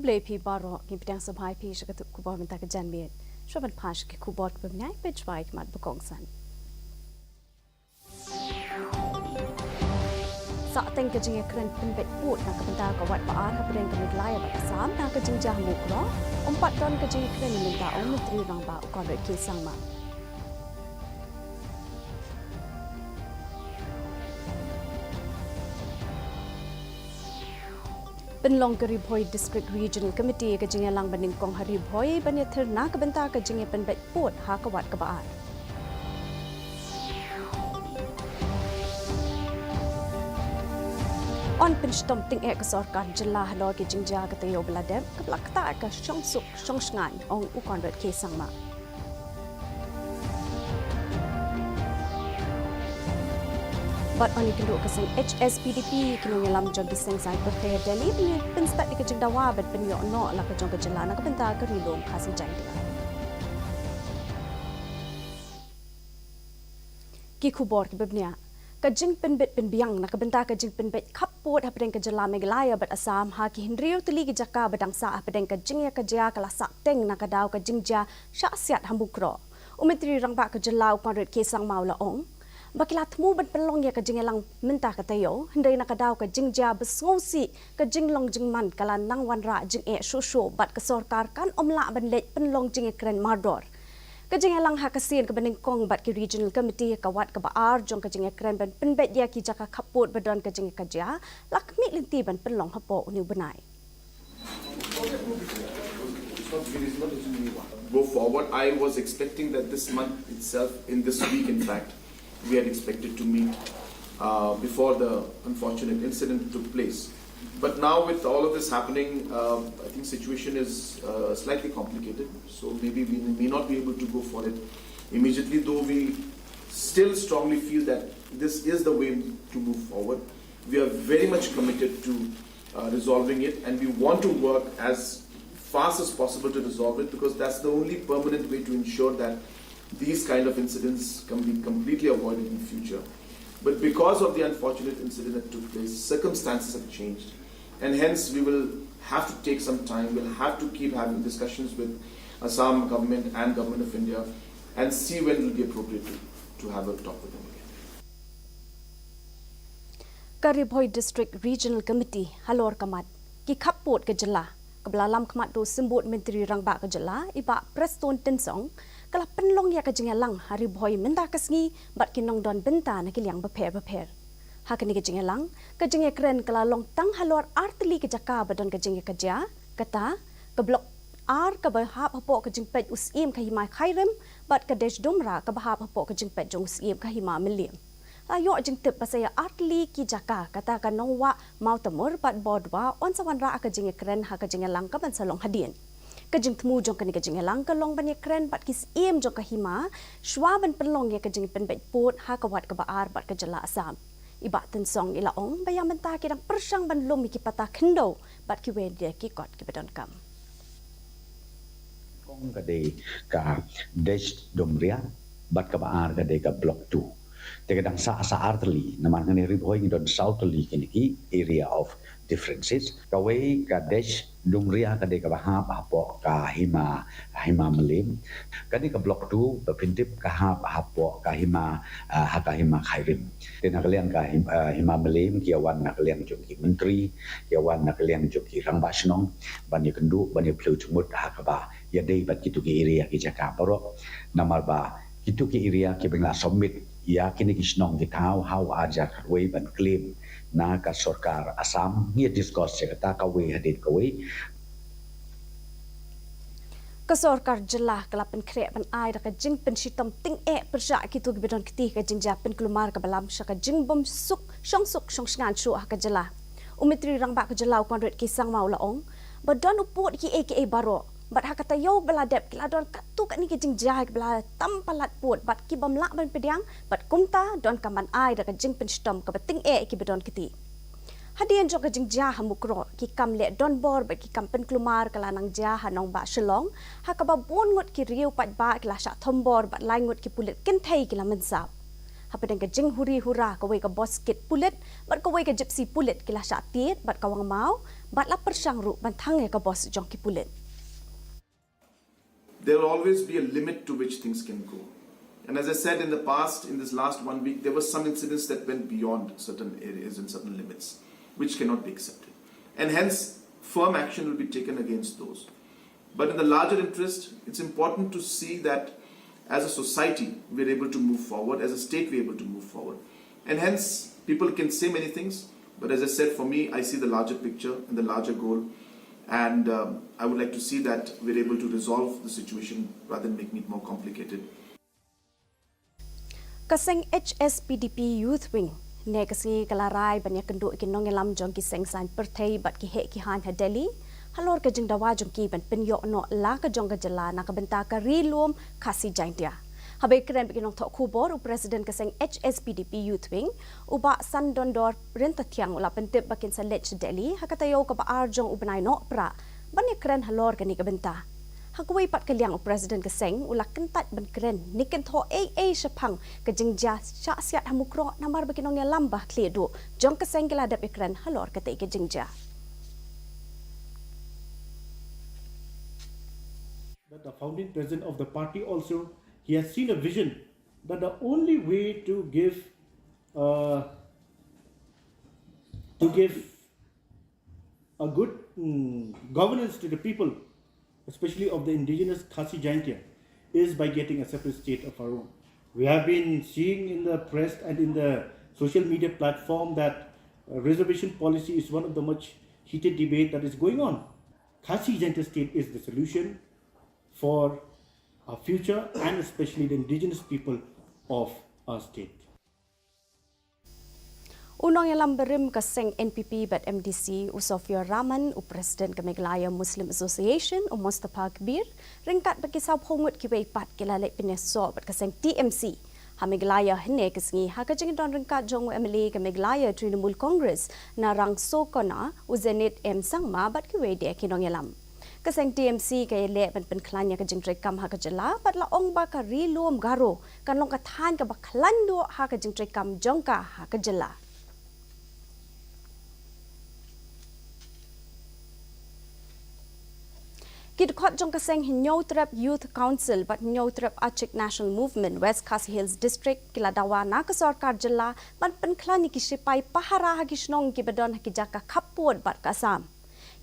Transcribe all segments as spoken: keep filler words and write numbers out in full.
Te phi baroh, ngi pdiang sngewbha ïa phi sha ka tuh khubor mynta ka janmiet. Shuwa ban phai sha ki khubor kiba bniah, peit shuwa ïa ki mat ba kongsan. Sah teng ka jingïakren pynbeit pud na ka bynta ka wat ba ar hapdeng ka Meghalaya bad Assam na ka jingjia ha Mukroh, ym pat don ka jingïakren mynta, ong Myntri Rangbah u Conrad K Sangma. Pynlong ka Ri Bhoi District Regional Committee ka jingïalang ba nyngkong ha Ri Bhoi ban ïathir na ka bynta ka jingïapynbeit pud ha ka wat kaba ar. Yn pynshitom tyngeh ka sorkar jylla halor ki jingjia ka taïew ba la dep, kaba la ktah ka shongsuk shongshngaiñ, ong u Conrad K Sangma. Bad yn ïakynduh ka seng H S P D P, ki nongïalam jong ki seng saiñ pyrthei ha Delhi, pyn-, pynstet ïa ka jingdawa ban pynïoh noh la ka jong ka jylla na ka bynta ka Ri Lum Khasi Jaintia. Ki khubor kiba bniah. Ka jingpynbit pynbiang na ka bynta ka jingpynbeit khappud hapdeng ka jylla Meghalaya bad Assam ha ki hynriew tylli ki jaka ba dang sah hapdeng ka jingïakajia ka la sah teng na ka daw ka jingjia shah siat ha Mukroh. U Myntri Rangbah ka jylla u Conrad K Sangma u la ong ba ki la thmu ban pynlong ïa ka jingïalang mynta ka taïew, hynrei na ka daw ka jingjia ba sngewsih, ka jinglong jingman ka la nang wanrah jingeh shuh shuh bad ka sorkar kan ym lah ban leit pynlong jingïakren mardor. Ka jingïalang ha ka sien kaba nyngkong bad ki Regional Committee ka wat kaba ar jong ka jingïakren ban pynbeit ïa ki jaka khappud ba don ka jingïakajia la khmih lynti ban pynlong hapoh une u bnai. Go forward. I was expecting that this month itself, in this week, in fact, we had expected to meet uh, before the unfortunate incident took place. But now, with all of this happening, uh, I think situation is uh, slightly complicated. So maybe we may not be able to go for it immediately, though we still strongly feel that this is the way to move forward. We are very much committed to uh, resolving it, and we want to work as fast as possible to resolve it, because that's the only permanent way to ensure that these kind of incidents can be completely avoided in future. But because of the unfortunate incident that took place, circumstances have changed, and hence we will have to take some time. We'll have to keep having discussions with Assam government and Government of India and see when it will be appropriate to, to have a talk with them again. Ka Ri Bhoi District Regional Committee halor ka mat ki khappud ka jylla, kaba la lam khmat da u Symbud Myntri Rangbah ka jylla, i Bah Prestone Tynsong, ka la pynlong ïa ka jingïalang ha Ri Bhoi mynta ka sngi bad ki nongdon bynta na ki liang bapher bapher. Ha kane ka jingïalang, ka jingïakren ka la long tang halor ar tylli ki jaka ba don ka jingïakajia, kata ka Block ar kaba hap hapoh ka jingpeit u Syiem ka Hima Khyrim bad ka Desh Dumra kaba hap hapoh ka jingpeit jong u Syiem ka Hima Mylliem. La ïoh jingtip ba sa ïa ar tylli ki jaka, kata ka Nongwah, Mawtamur bad Bordwa, yn sa wanrah ka jingïakren ha ka jingïalang kaban sa long hadien. Ka jingthmu jong kane ka jingïalang ka long ban ïakren bad ki syiem jong ka hima shuwa ban pynlong ïa ka jingpynbeit pud ha ka wat kaba ar bad ka jylla Assam. I Bah Tynsong i la ong ba ïa mynta ki dang pyrshang ban lum ïa ki pata khyndew bad kiwei de ki kot kiba donkam. Kong ka dei ka Desh Dumria bad kaba ar ka dei ka Block two. Te ka dang sah sa ar tylli, namar ngan ïa Ri Bhoi ngi don saw tylli kine ki area of differences. Kawei ka Desh Dumria ka dei kaba hap hapoh ka hima, hima Mylliem. Ka dei ka Block two ba pyntip ka hap hapoh ka hima, ah, ha ka Hima Khyrim. Te na ka liang ka him-, ah, hima Mylliem ki ïa wan na ka liang jong ki myntri, ki ïa wan na ka liang jong ki rangbah shnong ban ïa kynduh, ban ïa phyllaw jingmut ha kaba ïa dei bad kitu ki area ki jaka baroh. Namar ba kitu ki area kiba ngi la submit ïa kine ki shnong ki thaw ha u ar hajar khatwei ban claim na ka sorkar Assam, ngi ïa discuss ïa kata kawei hadien kawei. Ka sorkar jylla ka la pynkhreh ban ai da ka jingpynshitom tyngeh pyrshah kitu kiba don kti ha ka jingjia pynkulmar kaba lam sha ka jingbym suk, shongsuk shongshngaiñ shuh ha ka jylla. U Myntri Rangbah ka jylla u Conrad K Sangma u la ong ba don u pud kiei kiei baroh, bad ha ka taïew ba la dep ki la don katto katne ki jingjia kiba la tam palat pud bad ki bym lah ban pdiang, bad kumta donkam ban ai da ka jingpynshitom kaba tyngeh ïa kiba don kti. Hadien jong ka jingjia ha Mukroh, ki kam leh donbor bad ki kam pynkulmar ka la nang jia ha nongbah Shillong, ha kaba bun ngut ki riew paidbah ki la shah thombor bad lai ngut ki pulit kynthei ki la mynsaw. Hapdeng ka jinghuri hura, kawei ka bos kit pulit bad kawei ka jipsi pulit ki la shah tied bad ka wang maw, bad la pyrshang ruh ban thang ïa ka bos jong ki pulit. There will always be a limit to which things can go. And as I said in the past, in this last one week, there were some incidents that went beyond certain areas and certain limits, which cannot be accepted. And hence, firm action will be taken against those. But in the larger interest, it's important to see that as a society, we're able to move forward, as a state, we're able to move forward. And hence, people can say many things, but as I said, for me, I see the larger picture and the larger goal. And um, I would like to see that we're able to resolve the situation rather than making it more complicated. Ka seng H S P D P Youth Wing ne ka sngi ka la rai ban ïakynduh ïa ki nongïalam jong ki seng saiñ pyrthei bad ki heh ki haiñ ha Delhi halor ka jingdawa jong ki ban pynïoh noh la ka jong ka jylla na ka bynta ka Ri Lum Khasi Jaintia. Haba ïakren bad ki nongthoh khubor, u President ka seng H S P D P Youth Wing, u Bah Sandondor Ryntathiang, u la pyntip ba kin sa leit sha Delhi ha ka taïew kaba ar jong u bnai Nohprah ban ïakren halor kane ka bynta. Ha kawei pat ka liang, u President ka seng u la kyntait ban kren ne kynthoh ei ei shaphang ka jingjia shah siat ha Mukroh, namar ba ki nongïalam ba khlieh duh jong ka seng ki la dep ïakren halor katei ka jingjia. That the founding president of the party also, he has seen a vision that the only way to give, uh, to give a good, mm, governance to the people, especially of the indigenous Khasi Jaintia, is by getting a separate state of our own. We have been seeing in the press and in the social media platform that, uh, reservation policy is one of the much heated debate that is going on. Khasi Jaintia state is the solution for our future and especially the indigenous people of our state. U nongïalam barim ka seng N P P bad M D C, u Sofia Rahman, u President ka Meghalaya Muslim Association, u Mustapha Kabir, ryngkat bad ki sawphew ngut kiwei pat, ki la leit pynïasoh bad ka seng T M C ha Meghalaya hynne ka sngi ha ka jingdon ryngkat jong u M L A ka Meghalaya Trinamool Congress na Rangsokona, u Zenith M Sangma, bad kiwei de ki nongïalam. Ka seng T M C ka ïaleh ban pynkhlaiñ ïa ka jingtreikam ha ka jylla bad la ong ba ka Ri Lum Garo kan long ka thaiñ kaba khlaiñ duh ha ka jingtreikam jong ka ha ka jylla. Ki dkhot jong ka seng Hynñiewtrep Youth Council bad Hynñiewtrep Achik National Movement West Khasi Hills District ki la dawa na ka sorkar jylla ban pynkhlaiñ ïa ki shipai pahara ha ki shnong kiba don ha ki jaka khappud bad ka Assam.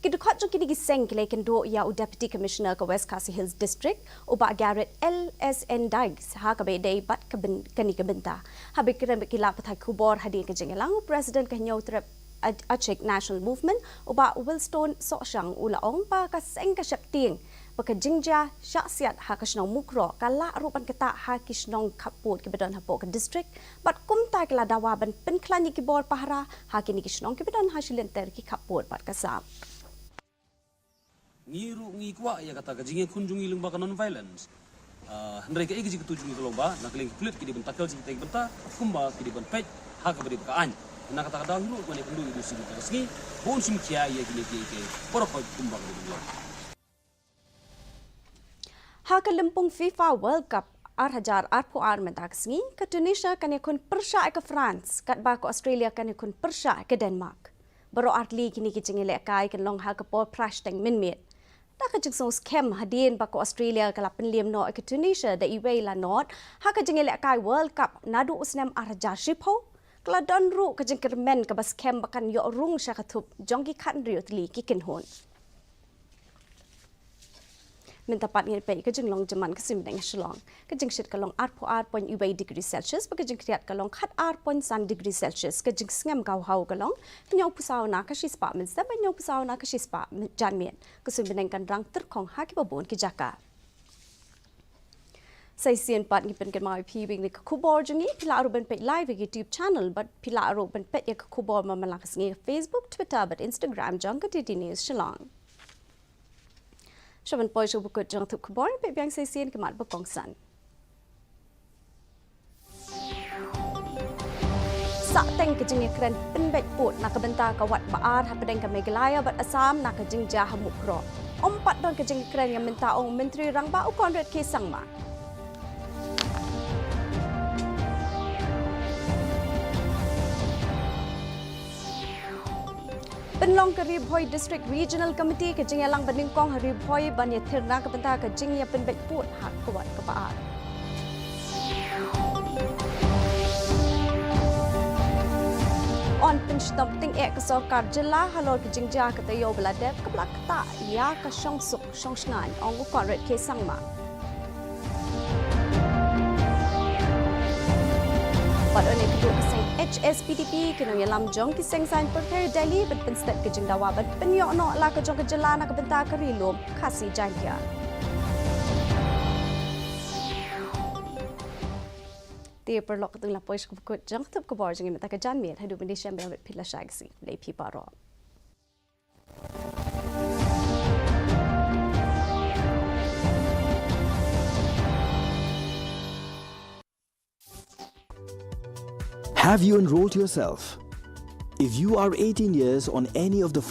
Ki dkhot jong kine ki seng ki la ïakynduh ïa u Deputy Commissioner ka West Khasi Hills District, u Bah Garrett L S N Dykes, ha kaba ïadei bad ka byn-, kane ka bynta. Haba ïakren bad ki lad pathai khubor hadien ka jingïalang, u President ka Hynñiewtrep Ach-, Achik National Movement, u Bah Wilstone Sohshang, u la ong ba ka seng ka sheptieng ba ka jingjia shah siat ha ka shnong Mukroh ka lah ruh ban ktah ha ki shnong khappud kiba don hapoh ka district, bad kumta ki la dawa ban pynkhlaiñ ïa ki bor pahara ha kine ki shnong kiba don ha shilynter ki khappud bad ka Assam. Ngi ruh ngi kwah ïa kata ka jingïakhun jong ngi lyngba ka non-violence. Ah, hynrei kaei ka jingkyntu jong ngi ka long ba na ka liang ki pulit ki dei ban tackle ïa kita ki bynta kumba ki dei ban peit ha kaba dei ba ka aiñ. Na kata ka daw hi ruh ngan ïakynduh ïa u D C mynta ka sngi ba un shim khia ïa kine ki, ki para khoi kumba ka dei ban long. Ha ka lympung FIFA World Cup ar hajar arphew ar mynta ka sngi, ka Tunisia kan ïakhun pyrshah ïa ka France, katba ka Australia kan ïakhun pyrshah ïa ka Denmark. Baroh artylli kine ki jingïalehkai kan long ha ka por phra shiteng mynmiet. Da ka jingsngewskhem hadien ba ka Australia ka la pynliem noh ïa ka Tunisia da iwei la nod ha ka jingïalehkai World Cup naduh u snem ar hajar shiphew, ka la don ruh ka jingkyrmen kaba skhem ba kan ïoh rung sha ka thup jong ki khathynriew tylli ki kynhun. Mynta pat ngin peit ka jinglong jingman ka suiñ bneng ha Shillong. Ka jingshit ka long arphew ar point wei degree Celsius, bad ka jingkhriat ka long khatar point san degree Celsius. Ka jingsngem ka haw ka long hynñiewphew saw na ka shispah mynstep bad hynñiewphew saw na ka shispah janmiet. Ka suiñ bneng kan rang tyrkhong ha kiba bun ki jaka. Sa shisien pat ngi pynkynmaw ïa phi ba kine ki khubor jong ngi phi lah ruh ban peit live ha YouTube channel, bad phi lah ruh ban peit ïa ki khubor man la ka sngi ha Facebook, Twitter bad Instagram jong ka D D News Shillong. Sha ban poi sha ba kut jong ka thup khubor, peit biang sa shisien ki mat ba kongsan. Sahteng ka jingïakren pynbeit pud na ka bynta ka wat ba ar hapdeng ka Meghalaya bad Assam na ka jingjia ha Mukroh. Ym pat don ka jingïakren ïa mynta, ong u Myntri Rangbah u Conrad K Sangma. Pynlong ka Ri Bhoi District Regional Committee ka jingïalang banyngkong ha Ri Bhoi ban ïathir na ka bynta ka jingïapynbeit pud ha ka wat kaba ar. Yn pynshitom tyngeh ka sorkar jylla halor ka jingjia ka taïew ba la dep kaba la ktah ïa ka shongsuk shongshngaiñ, ong u Conrad K Sangma. Bad ïa kane ka seng H S P D P, ki nongïalam jong ki seng saiñ pyrthei Delhi ban pynstet ka jingdawa ban pynïoh noh la ka jong ka jylla na ka bynta ka Ri Lum Khasi Jaiñtia. Te paralok, katno la poi sha ka kut jong ka tup khubor jong ngi mynta ka janmiet. Haduh ban ïashem bad phi, la shai ka sngi. Lei phi baroh. Have you enrolled yourself? If you are eighteen years on any of the